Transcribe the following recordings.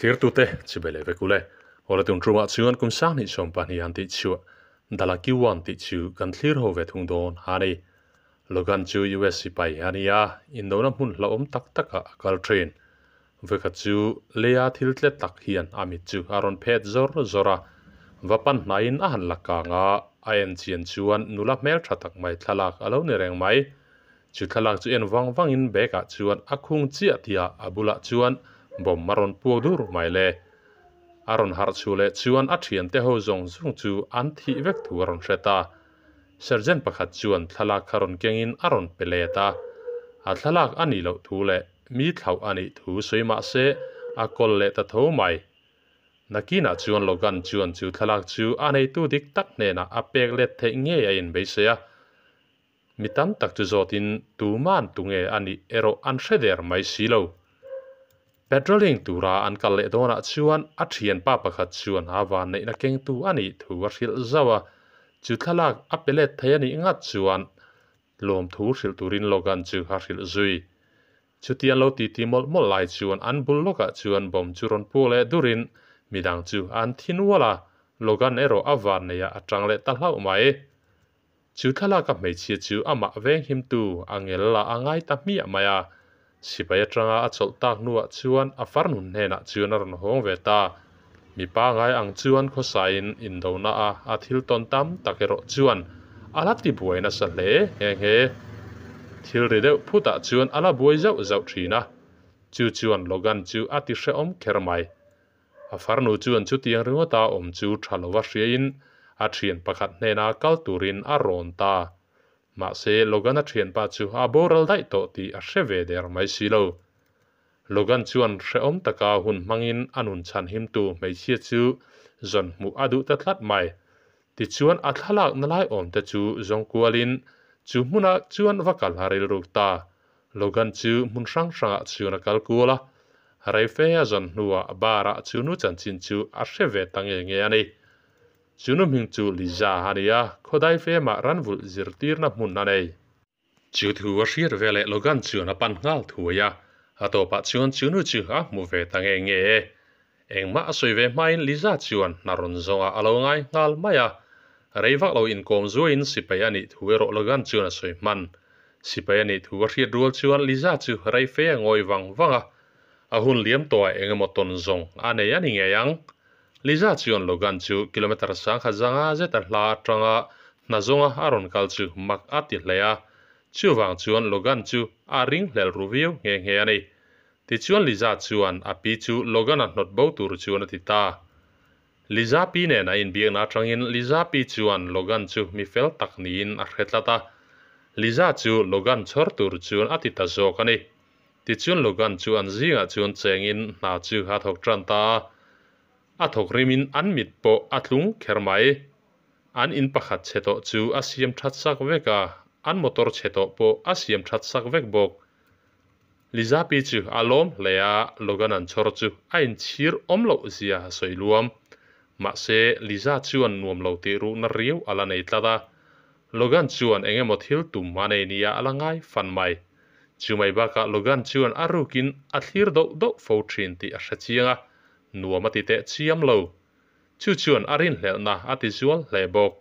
Thirtute chibai leh vek ule. Awle tun tumah chuan kum sanghnih 12 han tih chhuah Dala Q1 tih chu kan thlir ho ve thung dawn a ni. Logan chu US sipai a ni a, indona hmun hlauhawm tak takah a kal thin. Vawikhat chu leia thil tlet tak hian a mit chu a rawn phet zawr zawr a, va pan hnaiin a han la kang a, a en chian chuan nula hmeltha tak mai thlalak a lo ni reng mai. Chu thlalak chu en vang vangin bag ah chuan a khung chiah tih ah a bulah chuan bomb a rawn puak dur mai le. A rawn harh chhuh leh chuan a thiante ho zawng zawng chu an thih vek thu a rawn hre ta. Sergeant pakhat chuan thlalak kha rawn kengin a rawn pe let a. A thlalak a nih loh thu leh mi thlauh a nih thu sawi mah se a kawl leh ta tho mai. Nakinah chuan Logan chuan chu thlalak chu a neitu dik tak hnenah a pek let theih ngei a inbeisei a. Mi tam tak chu zawtin tuman tunge a nih erawh an hre der mai si lo. Patrolling tura an kal leh dawnah chuan a thianpa pakhat chuan a vanneihna kengtu a nih thu a hrilh zauh a, chu thlalak a pe let thei a nih ngat chuan lawmthu hrilh turin Logan chu a hrilh zui. Chuti an lo titi mawlh mawlh lai chuan an bul lawkah chuan bomb chu rawn puak leh durin midang chu an thi nual a, Logan erawh a vanneiah a tang leh ta hlauh mai. Chu thlalaka hmeichhia chu amah veng himtu a ngel la a ngai ta hmiah mai a, sipai atanga a chawlh tak hnuah chuan a farnun hnenah chuan a rawn hawng ve ta. Mipa ngai ang chuan khawsain indona a a thil tawn tam tak erawh chuan a la ti buai nasa hle nghe nghe. Thil ri deuh phutah chuan a la buai zauh zauh thin a, chu chuan Logan chu a ti hrehawm kher mai. A farnu chuan chutiang ringawta awm chu tha lova hriain a thian pakhat hnena kal turin a rawn ta. Mahse, Logan-a thianpa chu a boral daih tawh tih a hre ve der mai si lo. Logan chuan hrehawm taka hun hmangin a nun chhan himtu hmeichhia chu zawn hmuh a duh ta tlat mai. Tichuan a thlalakna lai awmte chu zawng kualin chu hmunah chuan va kal a rilruk ta. Logan chu hmun hrang hrangah chuan a kal kual a, reife a zawn hnuah bar-ah chu nu chanchin chu a hre ve ta nge nge a ni. Chu nu hming chu Liza a ni a, khawdai femah ranvulh zirtirna hmun a nei. Chu thu a hriat ve leh Logan chuan a pan nghal thuai a, a tawpah chuan chu nu chu a hmu ve ta nge nge e. Engmah a sawi ve hmain Liza chuan hna rawn zawngah a lo ngai nghal mai a, rei vak lo inkawm zuaiin sipai a nih thu erawh Logan chuan a sawi hman. Sipai a nih thu a hriat rual chuan Liza chu rei fe a ngawi vang vang a, a hun liam tawhah eng emaw tawn zawng a nei a ni ngei ang. Liza chuan Logan chu kilometre sangkhat zanga zeta hla atanga hna zawnga a rawn kal chu mak a ti hle a, chuvang chuan Logan chu a ringhlel ru viau nghe nghe a ni. Tichuan Liza chuan a pi chu Logan-a hnawt bo tur chuan a ti ta. Liza pi nen a inbiakna atangin Liza pi chuan Logan chu mi fel tak niin a hre tlat a, Liza chu Logan chhawr tur chuan a ti ta zawk a ni. Tichuan Logan chu an zingah chuan chengin hna chu a thawk tan ta a, a thawk rimin an mit pawh a tlung kher mai. An in pakhat chhe tawh chu a siam that sak vek a, an motor chhe tawh pawh a siam that sak vek bawk. Liza pi chu a lawm hle a, Logan an chhawr chu a inchhir awm loh zia a sawi luam. Mahse, Liza chuan nuam lo tih ruhna riau a la nei tlat a, Logan chuan eng emaw thil tum a nei nia a la ngai fan mai. Chu mai bakah Logan chuan a rukin a thlir doh doh fo thin tih a hre chiang a, nuam a ti teh chiam lo. Chu chuan a rinhlelhna a ti zual hle bawk.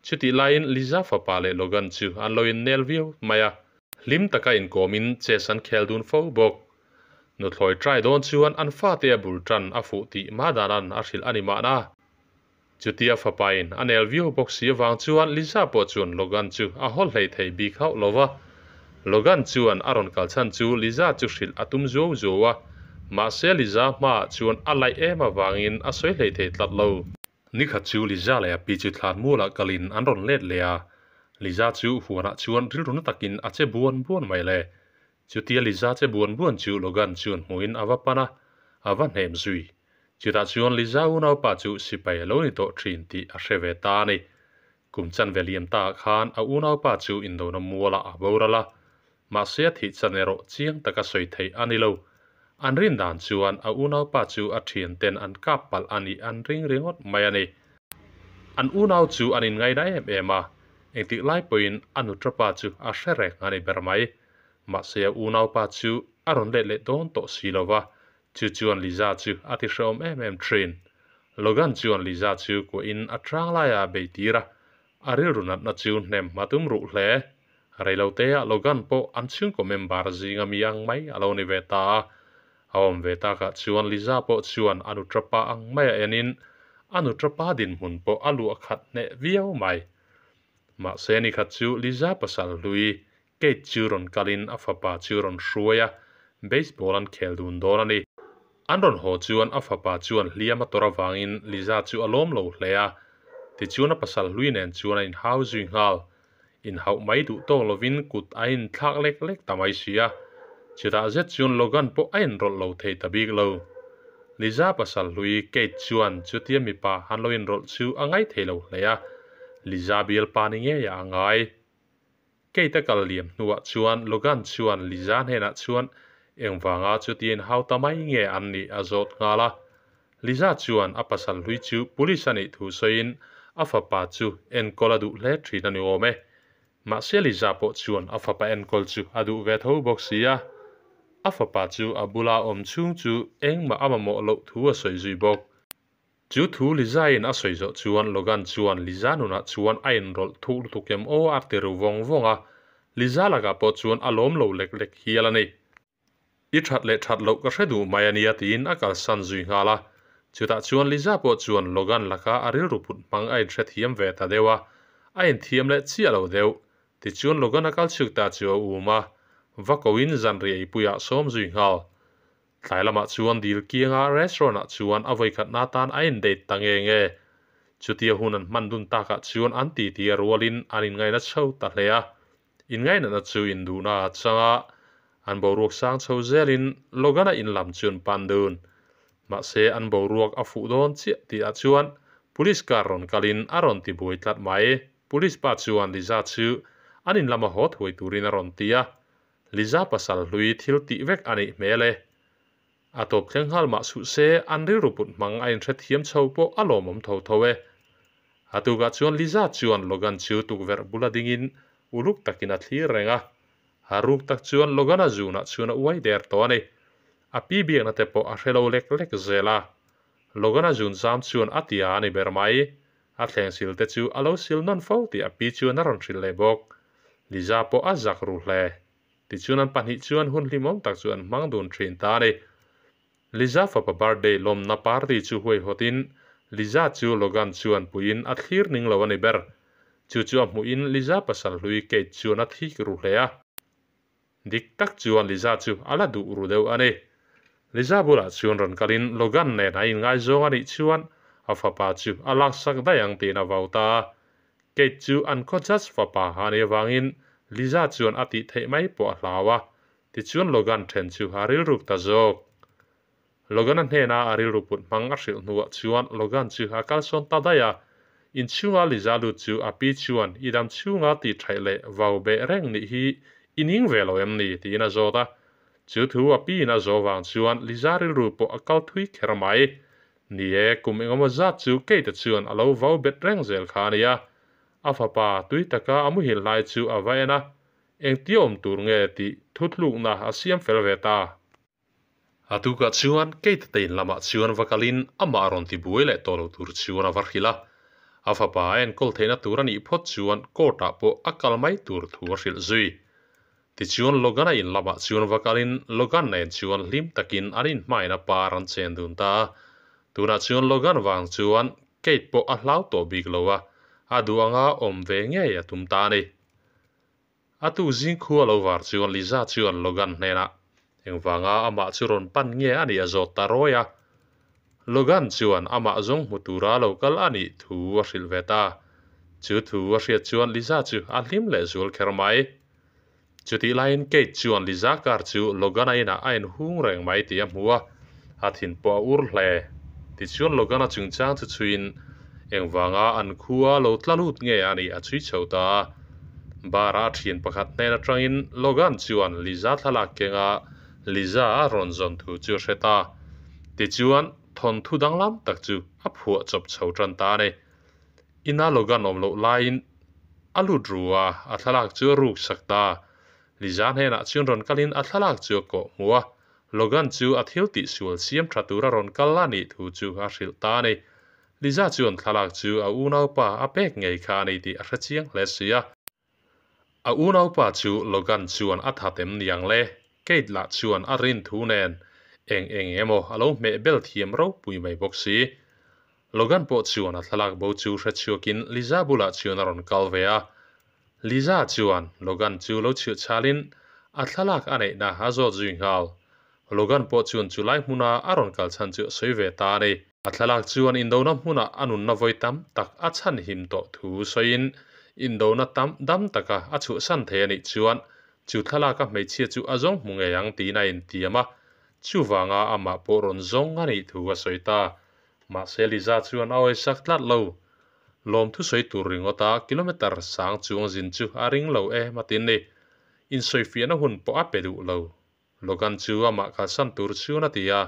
Chutih laiin Liza fapa leh Logan chu an lo innel viau mai a. Hlim taka inkawmin chess an khel dun fo bawk. Nuthlawi try dawn chuan an fate a bul tan a fuh tih Madana'n a hrilh a ni mahna. Chutia fapain a nel viau bawk si avang chuan Liza pawh chuan Logan chu a haw hlei thei bik hauh lo va. Logan chuan a rawn kal chhan chu Liza chu hrilh a tum zuau zuau a, mahse Liza hmaah chuan a laih em avangin a sawi hlei thei tlat lo. Nikhat chu Liza leh a pi chu thlan mualah kalin an rawn let leh a, Liza chu huanah chuan rilru na takin a che buan buan mai le. Chutia Liza che buan buan chu Logan chuan hmuhin a va pan a, a va hnem zui. Chutah chuan Liza unaupa chu sipai a lo ni tawh thin tih a hre ve ta a ni. Kum chanve liam taah khan a unaupa chu indona mualah a boral a, mahse a thih chan erawh chiang taka sawi theih a ni lo. An rin dan chuan a unaupa chu a thianten an kap palh a nih an ring ringawt mai a ni. An unau chu an inngaina em em a, engtik lai pawhin a nutrapa chu a hre reng a ni ber mai. Mahse a unaupa chu a rawn let leh dawn tawh si lo va. Chu chuan Liza chu a ti hrehawm em em thin. Logan chuan Liza chu kuahin a chang laiah a bei tir a, a rilru natna chu hnem a tum ruh hle. Reiloteah Logan pawh an chhungkaw member zinga mi ang mai a lo ni ve ta a. A awm ve takah chuan Liza pawh chuan a nuṭapa ang maia enin a nuṭapa dinhmun pawh a luah khat hneh viau mai. Mahse nikhat chu Liza pasal hlui Kate chu rawn kalin a fapa chu rawn hruai a, baseball an khel dun dawn a ni. An rawn haw chuan a fapa chuan hliam a tawrh avangin Liza chu a lawm lo hle a, tichuan a pasal hlui nen chuan a inhau zui nghal. Inhauh mai duh tawk lovin kut a inthlak lek lek ta mai si a, chutah zet chuan Logan pawh a inrawlh lo thei ta bik lo. Liza pasal hlui Kate chuan chutia mipa han lo inrawlh chu a ngaithei lo hle a, Liza bialpa ni ngeiah a ngai. Kate a kal liam hnuah chuan Logan chuan Liza hnenah chuan engvanga chutia inhau ta mai nge an nih a zawt nghal a. Liza chuan a pasal hlui chu police a nih thu sawiin a fapa chu enkawl a duh hle thin a ni awm e. Mahse Liza pawh chuan a fapa enkawl chu a duh ve tho bawk si a. A fapa chu a bula awm chhung chu engmah a mamawh loh thu a sawi zui bawk. Chu thu Liza-in a sawi zawh chuan Logan chuan Liza nunah chuan a inrawlh thuk lutuk em aw a ti ru vawng vawng a, Liza lakah pawh chuan a lawm lo lek lek hial a ni. I that leh that loh ka hre duh mai a nia tiin a kalsan zui nghal a. Chutah chuan Liza pawh chuan Logan laka a rilru put hmang a inhrethiam ve ta deuh a, a inthiam leh chiah lo deuh. Tichuan Logan a kal chhuk ta chu a um a, va koin zanriah eipuiah sawm zui nghal. Tlai lamah chuan dil kianga restaurant ah chuan a vawikhatna atan a in date ta nge nge. Chutia hun an hman dun takah chuan an titi a rualin an inngaina chho ta hle a. Inngainatna chu induhna a chang a, an boruak sang chho zelin Logan-a in lam chu an pan dun. Mahse an boruak a fuh dawn chiah tihah chuan police car rawn kalin a rawn ti buai tlat mai. Police pa chuan Liza chu an in lama haw thuai turin a rawn ti a. Liza pasal hlui thil tih vek a nih hmel e. A tawp thleng nghal mah suh se, an rilru put hmang a inhrethiam chho pawh a lawmawm tho tho e. A tukah chuan Liza chuan Logan chu tukverh bula dingin uluk takin a thlir reng a. A ruk tak chuan Logan-a zunah chuan a uai der tawh a ni. A pi biakna te pawh a hre lo lek lek zel a. Logan-a zun zam chuan a tia a ni ber mai. A thleng sil te chu a lo sil nawn fo tih a pi chuan a rawn hrilh leh bawk. Liza pawh a zak ru hle. Tichuan an pahnih chuan hun hlimawm tak chu an hmang dun thin ta a ni. Liza fapa birthday lawmna party chu huaihawtin Liza chu Logan chuan puiin a thlir ning lo a ni ber. Chu chu a hmuhin Liza pasal hlui Kate chuan a thik ru hle a. Dik tak chuan Liza chu a la duh ru deuh a ni. Liza bulah chuan rawn kalin Logan nen a inngaizawng a nih chuan a fapa chu a laksak daih ang tiin a vau ta a. Kate chu an khaw judge fapa a nih avangin Liza chuan a tih theih mai pawh a hlau a, tichuan Logan then chu a rilruk ta zawk. Logan-a hnena a rilru put hmang a hrilh hnuah chuan Logan chu a kalsawn ta daih a. Inchhunga Liza lut chu a pi chuan i dam chhunga tih thaih leh vau beh reng nih hi i ning ve lo em ni? tiin a zawt a. Chu thu a piin a zawh vang chuan Liza rilru pawh a kal thui kher mai. Ni e, kum engemaw zat chu Kate-a chuan a lo vau bet reng zel kha a nia. A fapa tui taka a muhil hlai chu a va en a, engtia awm tur nge tih thutlukna a siam fel ve ta. A tukah chuan Kate te in lamah chuan va kalin amah rawn ti buai leh tawh lo tur chuan a va hrilh a. A fapa a enkawl theihna tur a nih phawt chuan court ah pawh a kal mai tur thu a hrilh zui. Tichuan Logan-a in lamah chuan va kalin Logan nen chuan hlim takin an inhmain a par an chen dun ta a. Tunah chuan Logan vang chuan Kate pawh a hlau tawh bik lo a, a duh anga awm ve ngei a tum ta a ni. A tu zing khua lo var chuan Liza chuan Logan hnenah engvanga amah chu rawn pan nge a nih a zawt ta rawi a. Logan chuan amah zawng hmu tura lo kal a nih thu a hrilh ve ta. Chu thu a hriat chuan Liza chu a hlim leh zual kher mai. Chutih laiin Kate chuan Liza car chu Logan-a inah a inhung reng mai tih a hmu a, a thin pawh a ur hle. Tichuan Logan-a chungchang chu chhuiin engvanga an khua lo tla lut nge a nih a chhui chho ta a. Bar-a a thian pakhat hnen atangin Logan chuan Liza thlalak kenga Liza a rawn zawn thu chu a hre ta. Tichuan thawnthu danglam tak chu a phuah chawp chho tan ta a ni. Ina Logan awm loh laiin a lut ru a, a thlalak chu a ruk sak ta. Liza hnenah chuan rawn kalin a thlalak chu a kawh hmu a. Logan chu a thil tih sual siam tha tura rawn kal a nih thu chu a hrilh ta a ni. Liza chuan thlalak chu a unaupa a pek ngei kha a ni tih a hre chiang hle si a. A unaupa chu Logan chuan a that em niang le? Kate lah chuan a rin thu nen eng eng emaw a lo hmeh bel thiam ropui mai bawk si. Logan pawh chuan a thlalak bo chu hre chhuakin Liza bulah chuan a rawn kal ve a. Liza chuan Logan chu lo chhiah chhalin a thlalak a neihna a zawt zui nghal. Logan pawh chuan chu lai hmuna a rawn kal chhan chu a sawi ve ta a ni. A thlalak chuan indona hmunah a nunna vawi tam tak a chhan him tawh thu sawiin indona tam dam taka a chhuahsan thei a nih chuan chu thlalaka hmeichhia chu a zawng hmu ngei ang tiin a intiam a, chuvanga amah pawh rawn zawng a nih thu a sawi ta. Mahse Liza chuan a awisak tlat lo. Lawmthu sawi tur ringawta kilometer sang chuang zin chu a ring lo em a tin ni. Insawifiahna hun pawh a pe duh lo. Logan chu amah kalsan tur chuan a ti a,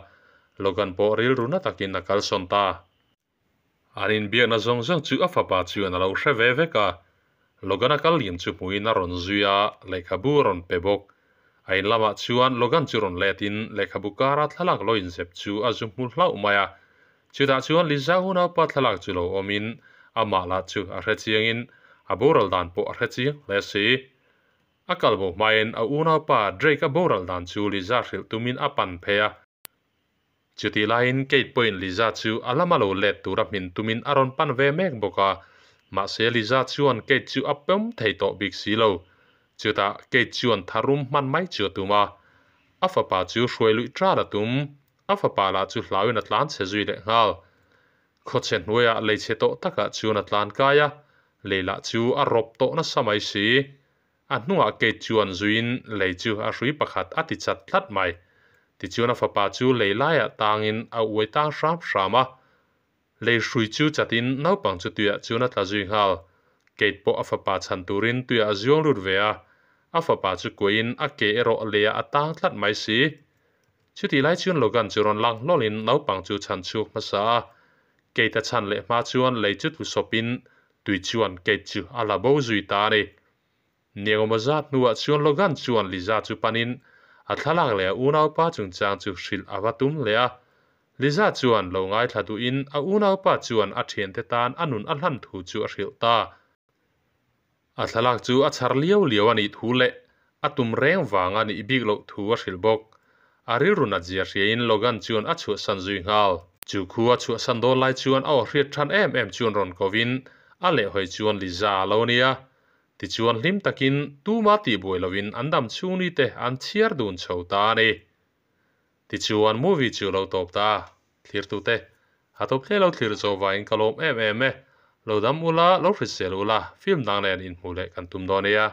Logan pawh rilru na takin a kalsawn ta. An inbiakna zawng zawng chu a fapa chuan a lo hre ve vek a, Logan-a kal liam chu hmuin a rawn zui a, lehkhabu a rawn pe bawk. A in lamah chuan Logan chu rawn letin lehkhabu kara thlalak lo inzep chu a zu hmu hlauh mai a. Chutah chuan Liza unaupa thlalak chu lo awmin amah lah chu a hre chiangin a boral dan pawh a hre chiang hle si. A kal bo hmain a unaupa Drake-a boral dan chu Liza hrilh tumin a pan phei a. Chutih laiin Kate pawhin Liza chu a lama lo let tura hmin tumin a rawn pan ve mek bawk a, mahse Liza chuan Kate chu a pawm thei tawh bik si lo. Chutah Kate chuan tharum hman mai chu a tum a, a fapa chu hruai luih ṭal a tum. A fapa lah chu hlauin a tlan chhe zui leh nghal. Khawchhe hnuaiah leichhe tawh takah chuan a tlan kai a, lei lah chu a rawp tawh nasa mai si. A hnungah Kate chuan zuiin lei chu a hrui pakhat a ti chat tlat mai. Tichuan a fapa chu lei laiah tangin a uai tang hram hram a. Lei hrui chu chatin naupang chu tuiah chuan a tla zui nghal. Kate pawh a fapa chhan turin tuiah a zuang lut ve a. A fapa chu kuahin a ke erawh leiah a tang tlat mai si. Chutih lai chuan Logan chu rawn lang hlawlin naupang chu chhan chhuak hmasa a. Kate a chhan leh hma chuan lei chu tlu sawpin tui chuan Kate chu a la bo zui ta a ni. Niangawma zat hnuah chuan Logan chuan Liza chu panin a thlalak leh a unaupa chungchang chu hrilh a va tum leh a. Liza chuan lo ngaithla duhin a unaupa chuan a thiante tan a nun a hlan thu chu a hrilh ta. A thlalak chu a chhar liau liau a nih thu leh a tum reng vang a nih bik loh thu a hrilh bawk. A rilru nat zia hriain Logan chuan a chhuahsan zui nghal. Chu khu a chhuahsan dawn lai chuan a aw hriat than em em chuan rawn kovin a lehhawi chuan Liza a lo nia. Tichuan hlim takin tuma tihbuai loin an dam chhung ni te an chhiar dun chho ta a ni. Tichuan movie chu lo tawp ta a, thlirtute a tawp hle lo thlir zawh vangin ka lawm em em e. Lo dam ula, lo hrisel ula, film dang nen inhmuh leh kan tum dawn nia.